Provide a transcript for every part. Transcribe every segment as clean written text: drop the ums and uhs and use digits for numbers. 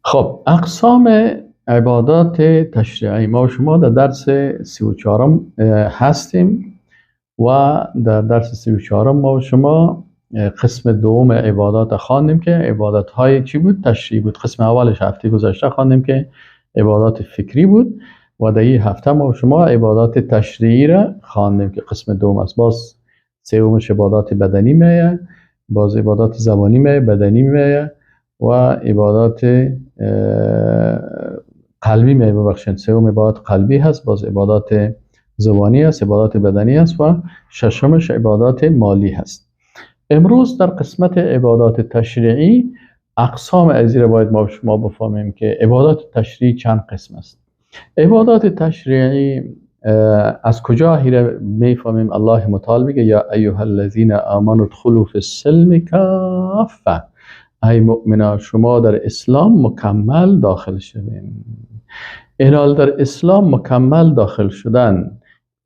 خب، اقسام عبادات تشریعی. ما و شما در درس 34 هستیم و در درس 34 ما و شما قسم دوم عبادات خواندیم که عبادت های چی بود؟ تشریعی بود. قسم اولش هفته گذشته خواندیم که عبادات فکری بود و در این هفته ما و شما عبادات تشریعی را خواندیم که قسم دوم است. باز سومش عبادات بدنی میه، باز عبادات زبانی میه، بدنی میه و عبادات قلبی میه. ببخشید، سوم عبادات قلبی هست، باز عبادات زبانی هست، عبادات بدنی هست و ششمش عبادات مالی هست. امروز در قسمت عبادات تشریعی اقسام از را باید ما شما بفهمیم که عبادات تشریعی چند قسم است. عبادات تشریعی از کجا هیره میفهمیم؟ الله متعال میگه یا ایها الذین آمنوا ادخلوا فی السلم کافه، ای مؤمنا شما در اسلام مکمل داخل شوین. اینال در اسلام مکمل داخل شدن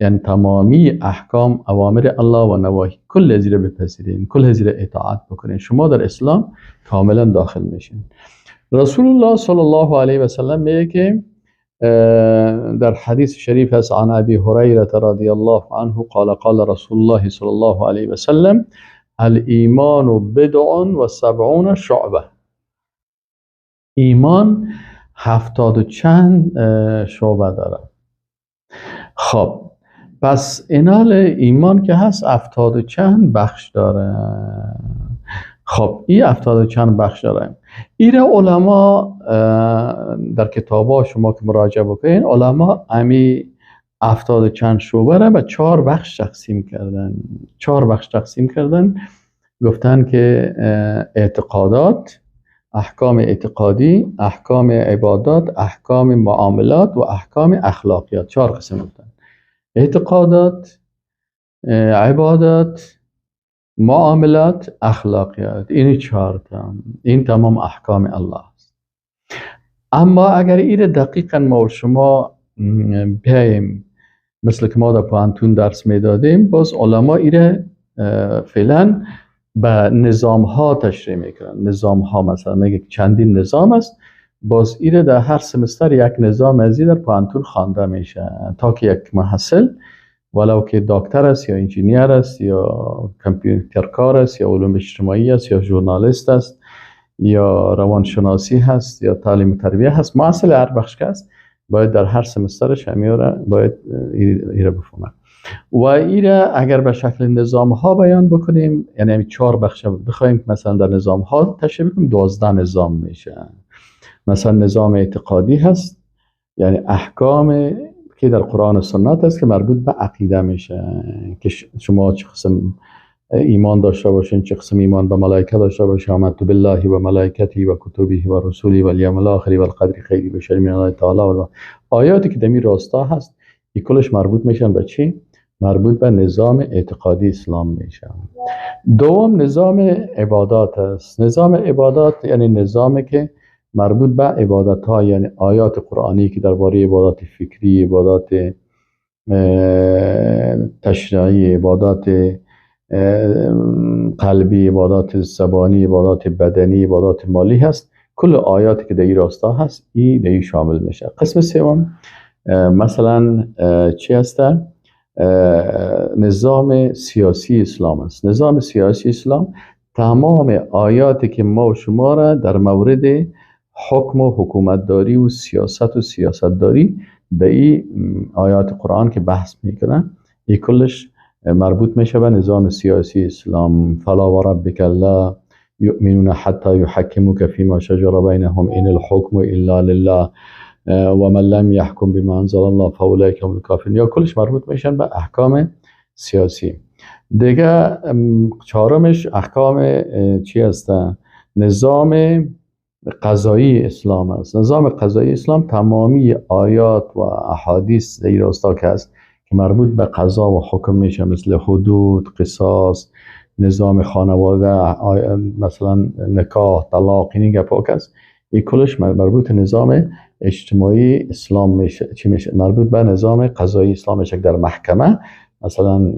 یعنی تمامی احکام اوامر الله و نواهی کل از را بپذیرین، کل از را اطاعت بکنین، شما در اسلام کاملا داخل میشین. رسول الله صلی الله علیه و سلم میگه که در حدیث شریف هست عن ابی هریره رضی الله عنه قال قال رسول الله صلی الله علیه و سلم الایمان بضع و سبعون شعبه. ایمان 70 و چند شعبه داره. خب پس اینال ایمان که هست 70 و چند بخش داره. خب این 70 و چند بخش داره. ایره علما در کتابا شما که مراجعه بکنین، علما امی 70 و چند شعبه را به 4 بخش تقسیم کردن. 4 بخش تقسیم کردن، گفتن که اعتقادات، احکام اعتقادی، احکام عبادات، احکام معاملات و احکام اخلاقیات. 4 قسم گفتن: اعتقادات، عبادات، معاملات، اخلاقیات. این 4 تا، این تمام احکام الله است. اما اگر این دقیقا ما و شما بیایم مثل که ما در پوهنتون درس میدادیم، باز علما ایره فعلا به نظام ها تشریح میکنن. نظام ها مثلا میگه چندین نظام است، باز ایره در هر سمستر یک نظام ازی در پوهنتون خوانده میشه تا که یک محصل ولو که دکتر است یا انجینیر است یا کامپیوترکار است یا علوم اجتماعی است یا ژورنالیست است یا روانشناسی هست یا تعلیم و تربیه هست، محصل هر بخش که است باید در هر سمسترش همیاره باید ایره بفهمه. و ایره اگر به شکل نظام ها بیان بکنیم، یعنی 4 بخش بخوایم مثلا در نظام ها تشریح بکنیم، 12 نظام میشه. مثلا نظام اعتقادی هست، یعنی احکام که در قرآن و سنت است که مربوط به عقیده میشه که شما چه قسم ایمان داشته باشین، چه قسم ایمان به ملائکه داشته باشین، آمنت بالله و ملائکته و کتبه و رسوله و الیوم الاخر و القدر خیری و شر من الله تعالی و آیاتی که در این راستا هست، این کلش مربوط میشن به چی؟ مربوط به نظام اعتقادی اسلام میشن. دوم نظام عبادات است. نظام عبادات یعنی نظامی که مربوط به عبادت ها، یعنی آیات قرآنی که درباره عبادات فکری، عبادات تشریعی، عبادات قلبی، عبادات زبانی، عبادات بدنی، عبادات مالی هست، کل آیاتی که در این راستا هست این در این شامل میشه. قسم سوم مثلا چی هست؟ نظام سیاسی اسلام است. نظام سیاسی اسلام تمام آیاتی که ما و شما را در مورد حکم و حکومتداری و سیاست و سیاستداری به این آیات قرآن که بحث میکنن، این کلش مربوط میشه به نظام سیاسی اسلام. فلا و ربک لا یؤمنون حتی یحکموک فیما شجر بینهم ان الحکم الا لله و من لم یحکم بما انزل الله فاولئک هم الکافرون. یا کلش مربوط میشن به احکام سیاسی. دیگه چهارمش احکام چی هست؟ نظام قضایی اسلام است. نظام قضایی اسلام تمامی آیات و احادیث در راستا که هست که مربوط به قضا و حکم میشه، مثل حدود، قصاص، نظام خانواده، مثلا نکاح، طلاق، این گپا است، این کلش مربوط نظام اجتماعی اسلام میشه. چی میشه؟ مربوط به نظام قضایی اسلام میشه. در محکمه مثلا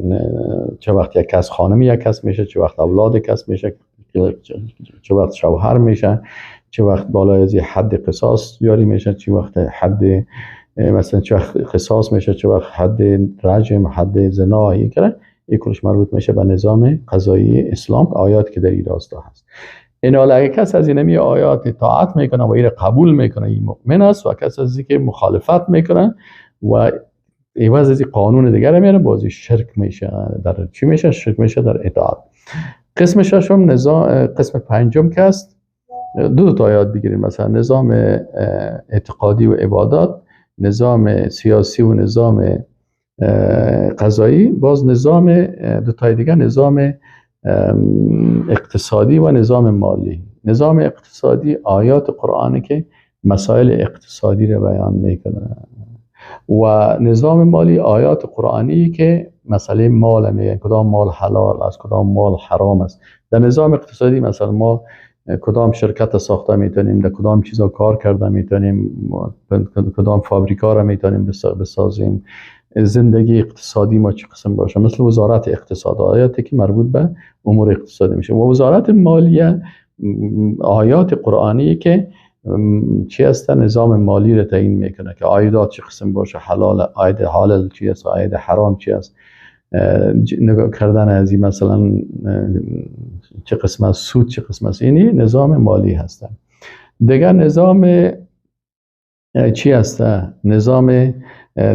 چه وقت یک کس خانم یک کس میشه، چه وقت اولاد کس میشه، چه وقت شوهر میشه، چه وقت بالای از حد قصاص جاری میشه، چه وقت حد مثلا چه وقت قصاص میشه، چه وقت حد رجم، حد زنا، این کره این کلش مربوط میشه به نظام قضایی اسلام، آیات که در این راستا هست. این حالا اگه کس از اینمی آیات اطاعت میکنه و این قبول میکنه این مؤمن است، و کس از اینکه مخالفت میکنه و عوض از قانون دیگر میاره بازی شرک میشه. در چی میشه؟ شرک میشه در اطاعت. قسم ششم نظام، قسم پنجم که است دو تا آیات بگیریم، مثلا نظام اعتقادی و عبادات، نظام سیاسی و نظام قضایی، باز نظام دو تای دیگه نظام اقتصادی و نظام مالی. نظام اقتصادی آیات قرآنی که مسائل اقتصادی رو بیان میکنه، و نظام مالی آیات قرآنی که مسئله مال میگن، کدام مال حلال است، کدام مال حرام است. در نظام اقتصادی مثلا ما کدام شرکت ساخته میتونیم، در کدام چیزا کار کرده میتونیم، کدام فابریکا را میتونیم بسازیم، زندگی اقتصادی ما چه قسم باشه، مثل وزارت اقتصاد آیاتی که مربوط به امور اقتصادی میشه. و وزارت مالیه آیات قرآنی که چی هست، نظام مالی رو تعیین میکنه که عایدات چه قسم باشه، حلال عاید حلال چی است، عاید حرام چی است، نگاه کردن از این مثلا چه قسم است، سود چه قسم است، اینی نظام مالی هستن. دیگر نظام چی هست؟ نظام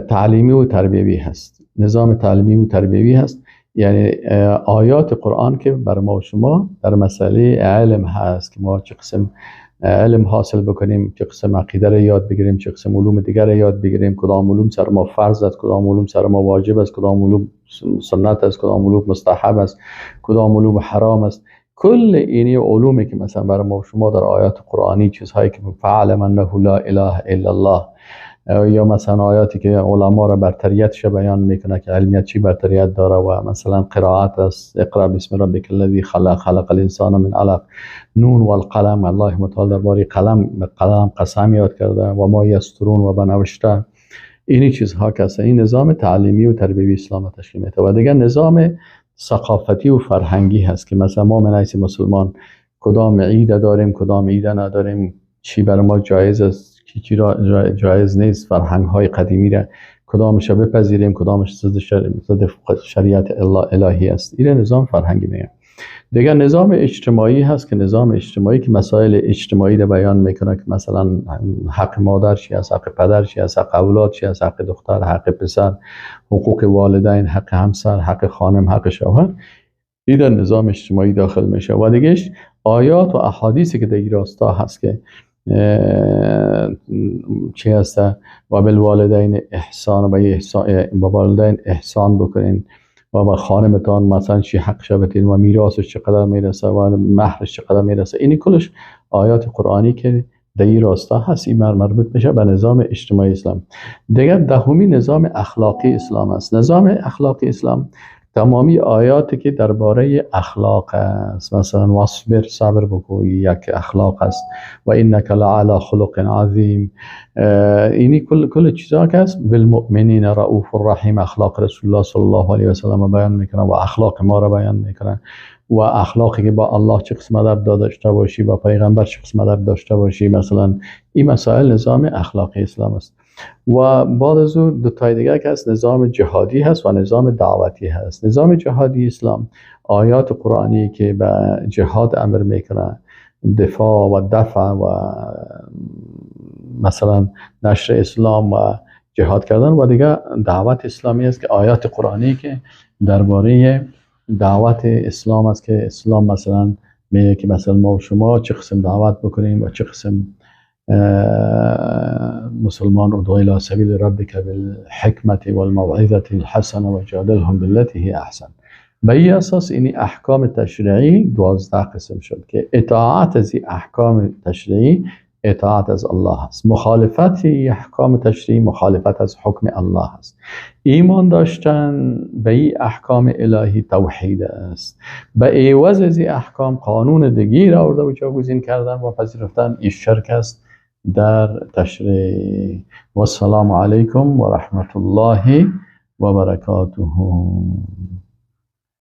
تعلیمی و تربیوی هست. نظام تعلیمی و تربیوی هست، یعنی آیات قرآن که بر ما و شما در مسئله علم هست که ما چه قسم علم حاصل بکنیم، چه قسم عقیده را یاد بگیریم، چه قسم علوم دیگر را یاد بگیریم، کدام علوم سر ما فرض است، کدام علوم سر ما واجب است، کدام علوم سنت است، کدام علوم مستحب است، کدام علوم حرام است. کل اینی علومی که مثلا برای ما شما در آیات قرآنی چیزهایی که فعلم انه لا اله الا الله، یا مثلا آیاتی که علما را برتریتش بیان میکنه که علمیت چی برتریت داره، و مثلا قرائت است، اقرا بسم ربک الذی خلق، خلق الانسان من علق، نون والقلم، الله متعال درباره قلم قسم یاد کرده، و ما یسترون و بنوشته، اینی چیزها که هست. این نظام تعلیمی و تربیوی اسلام تشکیل میده. و دیگه نظام ثقافتی و فرهنگی هست که مثلا ما من حیث مسلمان کدام عید داریم، کدام عید نداریم، چی برای ما جایز است، چی را جایز نیست، فرهنگ های قدیمی را کدامش را بپذیریم، کدامش ضد شریعت الهی است. این نظام فرهنگی میگه. دیگر نظام اجتماعی هست که نظام اجتماعی که مسائل اجتماعی را بیان میکنه که مثلا حق مادر چی است، حق پدر چی است، حق اولاد چی است، حق دختر، حق پسر، حقوق والدین، حق همسر، حق خانم، حق شوهر. این در نظام اجتماعی داخل میشه. و دیگهش آیات و احادیثی که در این راستا هست که چی هست، و بالوالدین احسان، و با والدین احسان بکنین، و با خانمتان مثلا چی حق شبتین، و میراثش چقدر میرسه، و مهرش چقدر میرسه. اینی کلش آیات قرآنی که در این راستا هست، این مربوط میشه به نظام اجتماعی اسلام. دیگر دهمی نظام اخلاقی اسلام است. نظام اخلاقی اسلام تمامی آیاتی که درباره اخلاق است، مثلا واصبر، صبر بکو، یک اخلاق است، و انک لعلی خلق عظیم، اینی کل چیزا که است. بالمؤمنین رؤوف الرحیم، اخلاق رسول الله صلی الله علیه و سلم بیان میکنه و اخلاق ما را بیان میکنه، و اخلاقی که با الله چه قسم ادب داشته باشی، با پیغمبر چه قسم ادب داشته باشی، مثلا این مسائل نظام اخلاقی اسلام است. و بعد از او دو تای دیگه که هست، نظام جهادی هست و نظام دعوتی هست. نظام جهادی اسلام آیات قرآنی که به جهاد امر میکنه، دفاع و دفع و مثلا نشر اسلام و جهاد کردن. و دیگه دعوت اسلامی است که آیات قرآنی که درباره دعوت اسلام است که اسلام مثلا میگه که مثلا ما و شما چه قسم دعوت بکنیم و چه قسم مسلمان ادعو الى سبیل ربک بالحکمت والموعظة الحسنة وجادلهم بالتي هي احسن. به این اساس اینی احکام تشریعی 12 قسم شد که اطاعت از این احکام تشریعی اطاعت از الله است، مخالفت احکام تشریعی مخالفت از حکم الله است، ایمان داشتن به این احکام الهی توحید است، به عوض از این احکام قانون دیگی را آورده و جاگزین کردن و پذیرفتن این شرک است در تشریع. والسلام علیکم و رحمت الله و برکاته.